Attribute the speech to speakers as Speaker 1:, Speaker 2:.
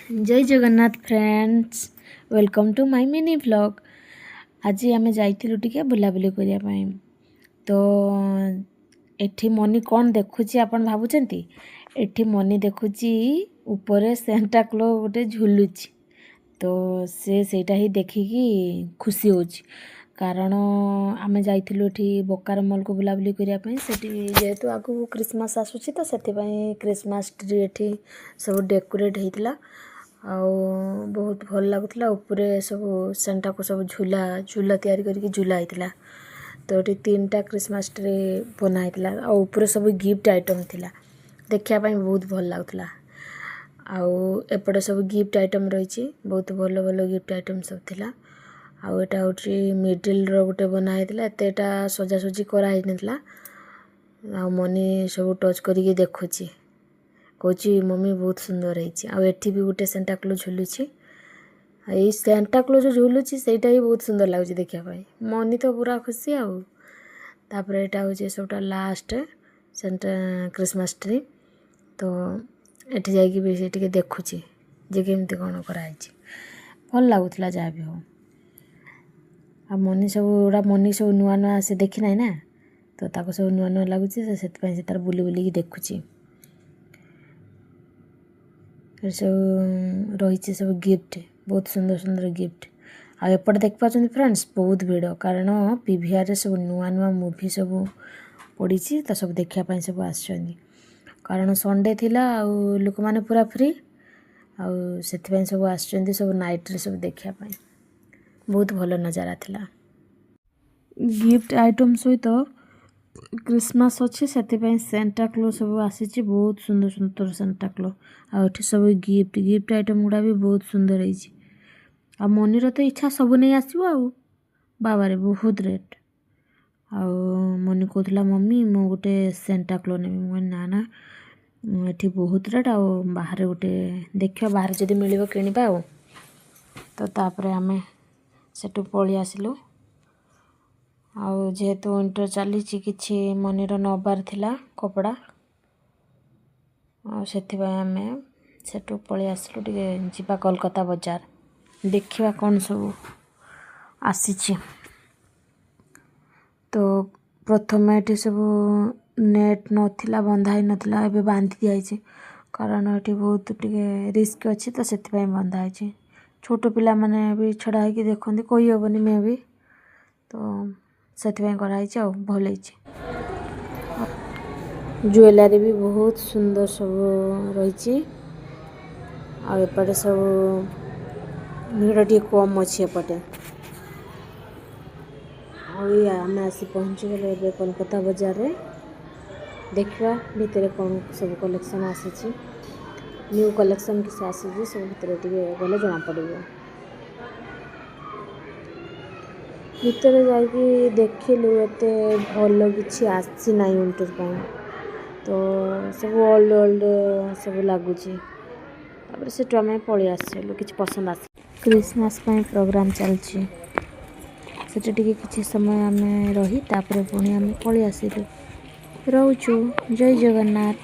Speaker 1: Jay Jagannath friends, welcome to my mini vlog। ଆଜି ଆମେ ଯାଇଥିଲୁ ଟିକେ ବୁଲାବୁଲି କରିବା ପାଇଁ। ତ ଏଠି ମନି କ'ଣ ଦେଖୁଛି ଆପଣ ଭାବୁଛନ୍ତି? ଏଠି ମନି ଦେଖୁଛି ଉପରେ ସାଣ୍ଟାକ୍ଲଜ୍ ଗୋଟେ ଝୁଲୁଛି। ତ ସେ ସେଇଟା ହିଁ ଦେଖିକି ଖୁସି ହେଉଛି, କାରଣ ଆମେ ଯାଇଥିଲୁ ଏଠି ବୋକାରୋ ମଲ୍କୁ ବୁଲାବୁଲି କରିବା ପାଇଁ। ସେଠି ଯେହେତୁ ଆଗକୁ ଖ୍ରୀଷ୍ଟମାସ୍ ଆସୁଛି, ତ ସେଥିପାଇଁ ଖ୍ରୀଷ୍ଟମାସ୍ ଟ୍ରି ଏଠି ସବୁ ଡେକୋରେଟ୍ ହେଇଥିଲା ଆଉ ବହୁତ ଭଲ ଲାଗୁଥିଲା। ଉପରେ ସବୁ ସାଣ୍ଟାକୁ ସବୁ ଝୁଲା ଝୁଲା ତିଆରି କରିକି ଝୁଲା ହେଇଥିଲା। ତ ଏଠି ତିନିଟା ଖ୍ରୀଷ୍ଟମାସ୍ ଟ୍ରି ବନା ହେଇଥିଲା ଆଉ ଉପରେ ସବୁ ଗିଫ୍ଟ ଆଇଟମ୍ ଥିଲା। ଦେଖିବା ପାଇଁ ବହୁତ ଭଲ ଲାଗୁଥିଲା। ଆଉ ଏପଟେ ସବୁ ଗିଫ୍ଟ ଆଇଟମ୍ ରହିଛି, ବହୁତ ଭଲ ଭଲ ଗିଫ୍ଟ ଆଇଟମ୍ ସବୁ ଥିଲା। ଆଉ ଏଇଟା ହେଉଛି ମିଡ଼ିଲର ଗୋଟେ ବନା ହେଇଥିଲା, ଏତେ ଏଇଟା ସଜାସଜି କରାହେଇନଥିଲା। ଆଉ ମନି ସବୁ ଟଚ୍ କରିକି ଦେଖୁଛି, କହୁଛି, "ମମି, ବହୁତ ସୁନ୍ଦର ହେଇଛି।" ଆଉ ଏଠି ବି ଗୋଟେ ସାଣ୍ଟାକ୍ଲଜ୍ ଝୁଲୁଛି। ଆଉ ଏଇ ସାଣ୍ଟାକ୍ଲଜ୍ ଯେଉଁ ଝୁଲୁଛି, ସେଇଟା ହିଁ ବହୁତ ସୁନ୍ଦର ଲାଗୁଛି ଦେଖିବା ପାଇଁ। ମନି ତ ପୁରା ଖୁସି। ଆଉ ତାପରେ ଏଇଟା ହେଉଛି ସବୁଟା ଲାଷ୍ଟ ସାଣ୍ଟା ଖ୍ରୀଷ୍ଟମାସ୍ ଟ୍ରି। ତ ଏଠି ଯାଇକି ବି ସେ ଟିକେ ଦେଖୁଛି ଯେ କେମିତି କ'ଣ କରାହେଇଛି। ଭଲ ଲାଗୁଥିଲା ଯାହା ବି ହଉ। ଆଉ ମନି ସବୁ ଗୁଡ଼ା, ମନି ସବୁ ନୂଆ ନୂଆ, ସେ ଦେଖିନାହିଁ ନା, ତ ତାକୁ ସବୁ ନୂଆ ନୂଆ ଲାଗୁଛି। ସେ ସେଥିପାଇଁ ସେ ତାର ବୁଲି ବୁଲିକି ଦେଖୁଛି। ଏ ସବୁ ରହିଛି ସବୁ ଗିଫ୍ଟ, ବହୁତ ସୁନ୍ଦର ସୁନ୍ଦର ଗିଫ୍ଟ। ଆଉ ଏପଟେ ଦେଖିପାରୁଛନ୍ତି ଫ୍ରେଣ୍ଡସ୍, ବହୁତ ଭିଡ଼, କାରଣ ପିଭିଆର୍ରେ ସବୁ ନୂଆ ନୂଆ ମୁଭି ସବୁ ପଡ଼ିଛି। ତ ସବୁ ଦେଖିବା ପାଇଁ ସବୁ ଆସିଛନ୍ତି, କାରଣ ସଣ୍ଡେ ଥିଲା ଆଉ ଲୋକମାନେ ପୁରା ଫ୍ରି। ଆଉ ସେଥିପାଇଁ ସବୁ ଆସିଛନ୍ତି ସବୁ ନାଇଟ୍ରେ ସବୁ ଦେଖିବା ପାଇଁ। ବହୁତ ଭଲ ନଜାରା ଥିଲା। ଗିଫ୍ଟ ଆଇଟମ୍ ସହିତ ଖ୍ରୀଷ୍ଟମାସ୍ ଅଛି, ସେଥିପାଇଁ ସାଣ୍ଟାକ୍ଲଜ୍ ସବୁ ଆସିଛି। ବହୁତ ସୁନ୍ଦର ସୁନ୍ଦର ସାଣ୍ଟାକ୍ଲଜ୍। ଆଉ ଏଠି ସବୁ ଗିଫ୍ଟ ଗିଫ୍ଟ ଆଇଟମ୍ ଗୁଡ଼ା ବି ବହୁତ ସୁନ୍ଦର ହେଇଛି। ଆଉ ମନିର ତ ଇଚ୍ଛା ସବୁ ନେଇ ଆସିବ। ଆଉ ବାବାରେ, ବହୁତ ରେଟ୍। ଆଉ ମନି କହୁଥିଲା, "ମମି, ମୁଁ ଗୋଟେ ସାଣ୍ଟାକ୍ଲଜ୍ ନେବି।" ମୁଁ କହିଲି, "ନା ନା, ଏଠି ବହୁତ ରେଟ୍, ଆଉ ବାହାରେ ଗୋଟେ ଦେଖିବା, ବାହାରେ ଯଦି ମିଳିବ କିଣିବା।" ଆଉ ତ ତାପରେ ଆମେ ସେଠୁ ପଳେଇ ଆସିଲୁ। ଆଉ ଯେହେତୁ ୱିଣ୍ଟର ଚାଲିଛି, କିଛି ମନିର ନେବାର ଥିଲା କପଡ଼ା, ଆଉ ସେଥିପାଇଁ ଆମେ ସେଠୁ ପଳେଇ ଆସିଲୁ। ଟିକେ ଯିବା କୋଲକାତା ବଜାର, ଦେଖିବା କ'ଣ ସବୁ ଆସିଛି। ତ ପ୍ରଥମେ ଏଠି ସବୁ ନେଟ୍ ନଥିଲା, ବନ୍ଧା ହେଇନଥିଲା, ଏବେ ବାନ୍ଧି ଦିଆହେଇଛି, କାରଣ ଏଠି ବହୁତ ଟିକେ ରିସ୍କ ଅଛି। ତ ସେଥିପାଇଁ ବନ୍ଧା ହେଇଛି। ଛୋଟ ପିଲାମାନେ ବି ଛଡ଼ା ହେଇକି ଦେଖନ୍ତି, କହିହେବନି ମେ ବି, ତ ସେଥିପାଇଁ କରାହେଇଛି। ଆଉ ଭଲ ହେଇଛି। ଜୁଏଲାରୀ ବି ବହୁତ ସୁନ୍ଦର ସବୁ ରହିଛି। ଆଉ ଏପଟେ ସବୁ ଭିଡ଼ ଟିକେ କମ୍ ଅଛି ଏପଟେ। ଆଉ ଏଇ ଆମେ ଆସି ପହଞ୍ଚିଗଲୁ ଏବେ କୋଲକାତା ବଜାରରେ। ଦେଖିବା ଭିତରେ କ'ଣ ସବୁ କଲେକ୍ସନ୍ ଆସିଛି, ନ୍ୟୁ କଲେକ୍ସନ୍ କିଛି ଆସିଛି ସବୁ। ଭିତରେ ଟିକେ ଗଲେ ଜଣାପଡ଼ିବ। ଭିତରେ ଯାଇକି ଦେଖିଲୁ, ଏତେ ଭଲ କିଛି ଆସିନାହିଁ ୱିଣ୍ଟର୍ ପାଇଁ। ତ ସବୁ ଓଲ୍ଡ ଓଲ୍ଡ ସବୁ ଲାଗୁଛି। ତାପରେ ସେଠୁ ଆମେ ପଳେଇ ଆସିଲୁ, କିଛି ପସନ୍ଦ ଆସି। କ୍ରିସମାସ୍ ପାଇଁ ପ୍ରୋଗ୍ରାମ୍ ଚାଲିଛି ସେଠି। ଟିକେ କିଛି ସମୟ ଆମେ ରହି ତାପରେ ପୁଣି ଆମେ ପଳେଇ ଆସିଲୁ। ରହୁଛୁ, ଜୟ ଜଗନ୍ନାଥ।